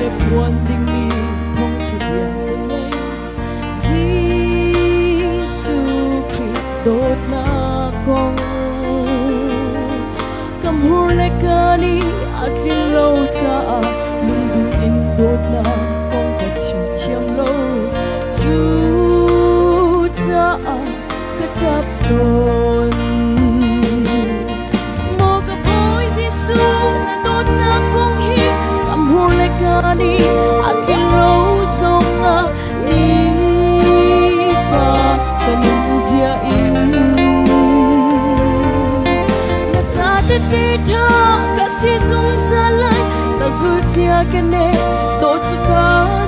le phuan dingmi thawngṭha bia ka ngei. Jesuh Khrih dawtnak kong ka hmur le ka nih a tlin lo caah lungduh in dawtnak kong ka chim thiam lo. Cucaah ka ṭap tawn. Maw ka Bawi Jesuh, na dawtnak kong hi ka hmur le ka nih a tlin lo zongah nifa ka nunzia in na ca tete ṭha ka si zungzal lai, ka zul cia ka ne to cu ka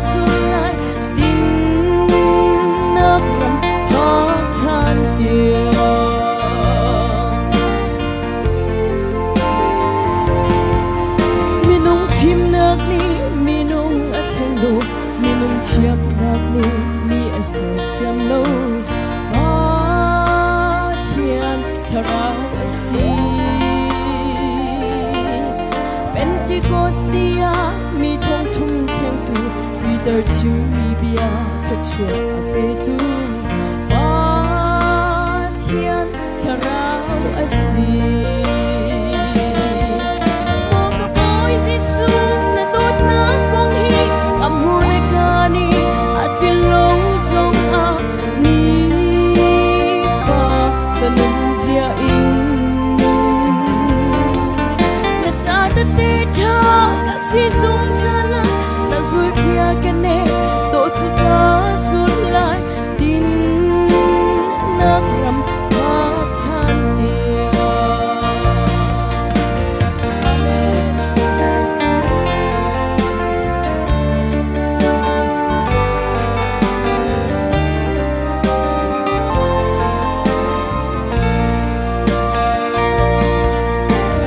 zul lai dinnak ram phak hlan tiang. Minung fimnak nih minung a thleng lo, minung thiamnak nih mi a sersiam lo. Pathian thlarau a si. Pentecost ni ah mi thongthum thlengtu Peter chimmi bia thluachuah a petu Pathian thlarau a si. Maw ka Bawi Jesuh, na dawtnak kong hi ka hmur le ka nih a tlin lo zongah nifa ka nunzia in na ca tete ṭha ka si zungzal lai, na zul cia ka ne to cu ka zul lai dinnak ram phak hlan tiang. Amen.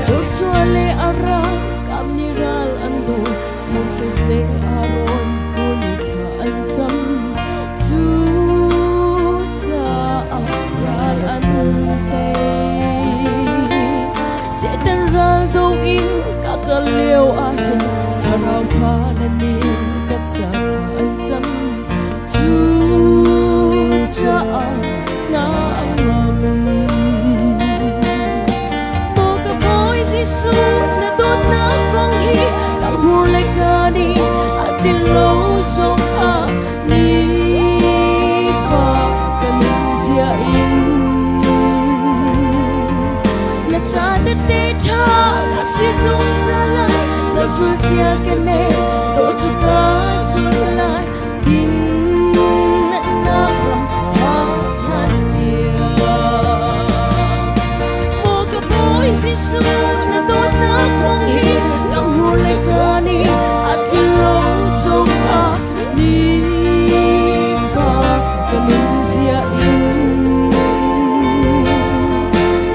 Joshua le Aram kam ni ral an do, Moses le Aaron hmun thla an cam. Cu caah ral an tei. Satan ral do in ka kal lio ah hin thlarau fa na ni ka ca thla an cam. Cu caah na ngam. Maw ka Bawi Jesuh, na dawtnak kong hi ka hmur le ka nih a tlin lo zong ah nifa ka nunzia in na ca tete ṭha ka si zungzal lai, na zul cia ka ne to cu ka zul lai dinnak ram phak hlan tiang. Maw ka Bawi Jesuh, na dawtnak kong hi ka hmur le ka nih a tlin lo zongah nifa ka nunzia in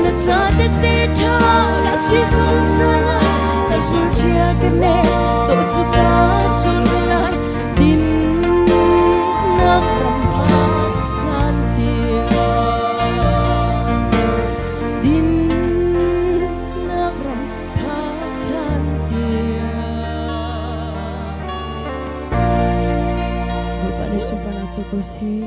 na ca tete ṭha ka si zungzal lai, ka zul cia ka ne to cu ka zul lai dinnak ram phak hlan tiang, dinnak ram phak hlan tiang. Bawipa nih sunparnak co ko seh.